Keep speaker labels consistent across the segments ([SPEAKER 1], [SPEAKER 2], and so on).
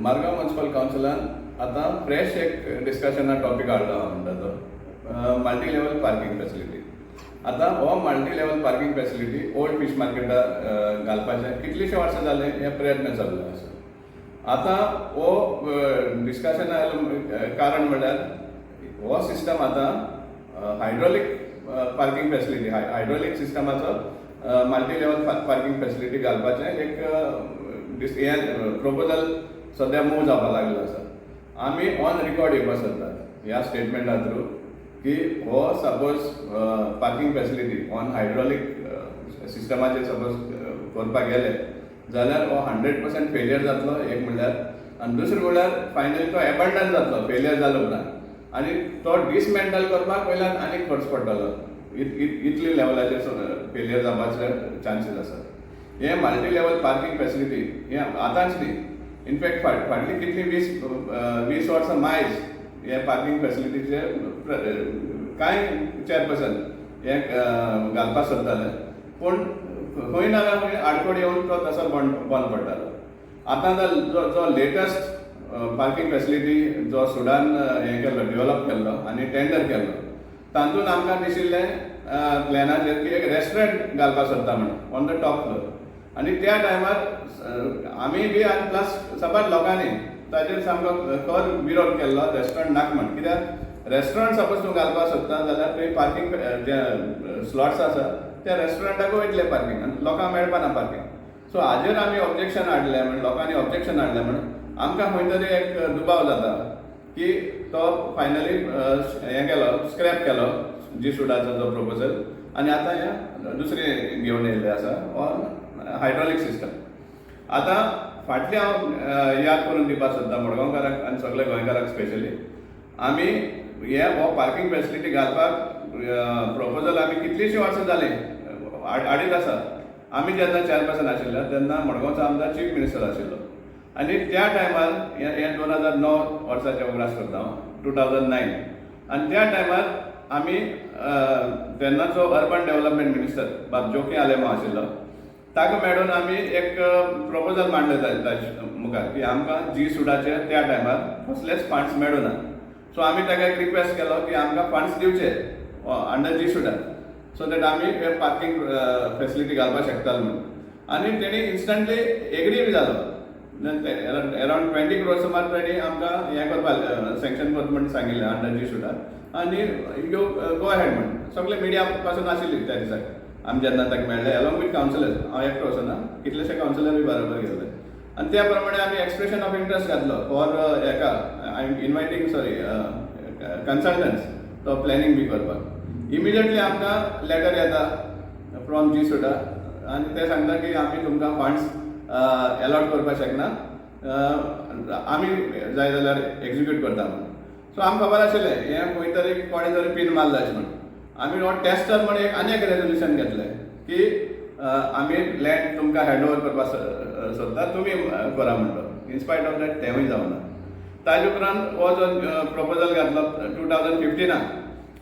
[SPEAKER 1] Margao municipal कावन्सिलान आतां fresh एक डिस्कशना topic हाडलो आहा म्हणटा तो मल्टी लेवल पार्किंग फेसिलिटी. आतां हो multi level parking facility old fish मार्केटार घालपाचें कितलींशीं वर्सां जालीं हे प्रयत्न चालू आसा. आतां हो डिस्कशन आयलो कारण म्हणल्यार हो सिस्टम आतां हायड्रोलीक पार्किंग फेसिलिटी, हायड्रोलीक सिस्टमाचो मल्टी लेवल पार्किंग फेसिलिटी घालपाचें एक हें प्रपोजल सद्या मूव जावपाक लागलेलो आसा. आमी ऑन रिकॉर्ड येवपाक सोदतात ह्या स्टेटमेंटा थ्रू की हो suppose parking facility on hydraulic सिस्टमाचेर सपोज करपाक गेले जाल्यार हो 100% फेलियर जातलो एक म्हणल्यार, आनी दुसरें म्हणल्यार फायनली तो एबंडन जातलो फेलियर जालो उपरांत आनी तो डिसमेंटल करपाक वयल्यान आनीक खर्च पडटलो. इतले लेवलाचेर फेलियर जावपाचे चान्सीस आसात. हे मल्टी लेवल पार्किंग फेसिलिटी हे आतांच न्ही, इनफॅक्ट फाटलीं कितलीं 20 वर्सां मायज हे पार्किंग फेसिलिटीचे कांय चेअरपर्सन हे घालपाक सोदताले, पूण खंय ना खंय आडखळ येवन तो तसो बंद बंद पडटालो. आतां जो जो लेटस्ट पार्किंग फेसिलिटी जो सुडान हें केल्लो, डेव्हलप केल्लो आनी टेंडर केल्लो, तातूंत आमकां दिशिल्लें प्लॅनाचेर की एक रेस्टॉरंट घालपाक सोदता म्हणून ऑन the top floor. आनी त्या टायमार आमी बी आनी प्लस साबार लोकांनी ताचेर सामको खर विरोध केल्लो, रेस्टॉरंट नाका म्हण. कित्याक रेस्टॉरंट सपोज तूं घालपाक सोदता जाल्यार थंय पार्किंग जे स्लॉट्स आसा त्या रेस्टॉरंटाकूय वयतले पार्किंग आनी लोकांक मेळपाना पार्किंग. सो हाजेर आमी ऑब्जेक्शन हाडलें म्हण, लोकांनी ऑब्जेक्शन हाडलें म्हण आमकां खंय तरी एक दुबाव जाता की तो फायनली हें केलो, स्क्रॅप केलो जी सुडाचो जो प्रपोजल आनी आतां हें दुसरें घेवन येयल्लें आसा ऑन हायड्रोलीक सिस्टम. आतां फाटलें हांव याद करून दिवपाक सोदता मडगांवकारांक आनी सगल्या गोंयकारांक, स्पेशली आमी हे हो पार्किंग फेसिलिटी घालपाक प्रपोजल आमी कितलींशीं वर्सां जालीं हाडीत आसा. आमी जेन्ना चेअरपर्सन आशिल्ले तेन्ना मडगांवचो आमदार चीफ मिनिस्टर आशिल्लो आनी त्या टायमार हें 2009 वर्साचें उगडास करता हांव, 2009, आनी त्या टायमार आमी तेन्नाचो अर्बन डेव्हलपमेंट मिनिस्टर बाब जोकीं आलेमांव आशिल्लो, ताका मेळून आमी एक प्रपोजल मांडलें ताजे मुखार की आमकां जी सुडाचे त्या टायमार कसलेच फंड्स मेळूना. सो आमी ताका एक रिक्वेस्ट केलो की आमकां फंड्स दिवचे अंडर जी सुडा सो that आमी पार्किंग फेसिलिटी घालपाक शकताले म्हणून. आनी तेणी इन्स्टंटली एग्री बी जालो. अरावंड 20 क्रोर्स सुमार तेणी आमकां हें करपाक सँक्शन कर म्हण सांगिल्लें अंडर जी सुडा आनी you go ahead म्हण. सगळे मिडिया पासून आशिल्ली त्या दिसाक आमी जेन्ना ताका मेळ्ळे अलॉंग विथ कावन्सिलर्स. हांव एकटो वचना, कितलेशे कावन्सिलरूय बरोबर गेल्ले. आनी त्या प्रमाणे आमी एक्सप्रेशन ऑफ इंट्रस्ट घातलो फॉर हेका इनवायटींग, सॉरी, कन्सल्टंट्स तो प्लॅनिंग बी करपाक. इमिजिएटली आमकां लेटर येता फ्रॉम जी सुडा आनी ते सांगता की आमी तुमकां फंड्स एलॉट करपाक शकना, आमी जाय जाल्यार एक्जिक्यूट करता म्हणून. सो आमकां खबर आशिल्लें हें खंय तरी कोणें तरी पीन मारला अशें म्हणून. आमी हो टेस्टर म्हण एक आनी एक रेजोल्युशन घेतलें की आमी लँड तुमकां हँड ओवर करपाक सोदता, तुमी करा म्हणटो. इनस्पायट ऑफ that तेंवूय जावना. ताजे उपरांत हो जो प्रपोजल घातलो 2015नाक,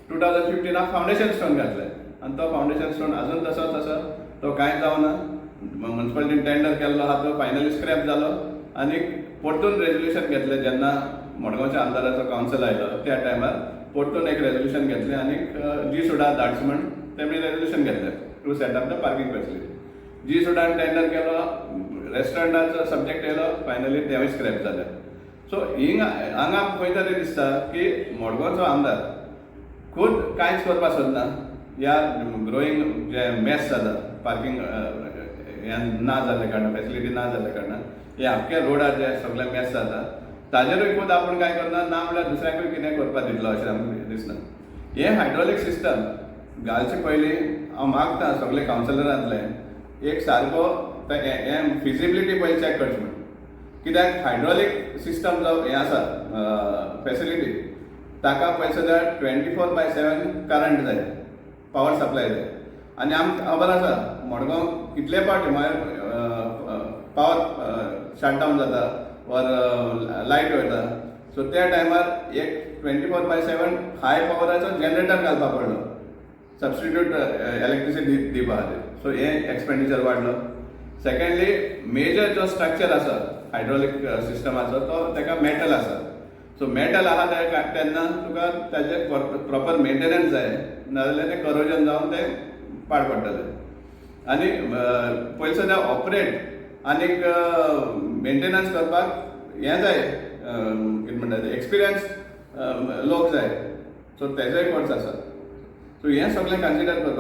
[SPEAKER 1] 2015नाक फावंडेशन स्टोन घातलें आनी तो फावंडेशन स्टोन अजून तसोच आसा, तो कांय जावना. म्युन्सिपालिटीन टेंडर केल्लो आहा तो फायनली स्क्रॅप जालो आनी परतून रेजोल्युशन घेतलें. जेन्ना मडगांवच्या आमदाराचो कावन्सिल आयलो त्या टायमार परतून एक रेजोल्युशन घेतलें आनी जी सुडा धाडचें म्हण तेमी रेजोल्युशन घेतलें to set up the parking facility. जी सुडान टेंडर केलो, रेस्टॉरंटाचो सब्जेक्ट येयलो, फायनली तेंवूय स्क्रॅप जालें. सो हिंगा हांगा खंय तरी दिसता की मडगांवचो आमदार खूद कांयच करपाक सोदना. ह्या ग्रोईंग जे मेस जाता पार्किंग हें ना जाल्ल्या कारणान, फेसिलिटी ना जाल्ल्या कारणान हे आख्खे रोडार जे सगळे मेस जाता ताजेरूय खूद आपूण कांय करना, ना म्हणल्यार दुसऱ्याकूय कितें करपाक दितलो अशें आमकां दिसना. हें हायड्रोलीक सिस्टम घालचे पयलीं हांव मागता सगळे कावन्सिलरांतले एक सारको हें फिजिबिलिटी पयलीं चॅक करची म्हण. कित्याक हायड्रोलीक सिस्टम जो हें आसा फेसिलिटी, ताका पयशे सद्या 24/7 करंट जाय, पावर सप्लाय जाय. आनी आमकां खबर आसा मडगांव कितले फावटी मागीर पावर शट डावन जाता ऑर लायट वयता. सो त्या टायमार एक 24/7 हाय पावराचो जनरेटर घालपा पडलो सबस्टिट्यूट इलेक्ट्रिसिटी दिवपा खातीर. सो हें एक्सपेंडिचर वाडलो. सेकंडली, मेजर जो स्ट्रक्चर आसा हायड्रोलिक सिस्टमाचो तो हायड्रोलीक सिस्टमाचो तो ताका मेटल आसा. सो मेटल आहा तेन्ना तुका ताजे प्रॉपर मेंटेनन्स जाय, नाजाल्यार तें करोजन जावन तें पाड पडटलें. आनी पयलीं सद्या ऑपरेट आनीक मेंटेनन्स करपाक हें जाय, कितें म्हणटा ते, एक्सपिरियन्स लोक जाय. सो तेजोय खर्च आसा. सो हें सगळें कन्सिडर करपाक.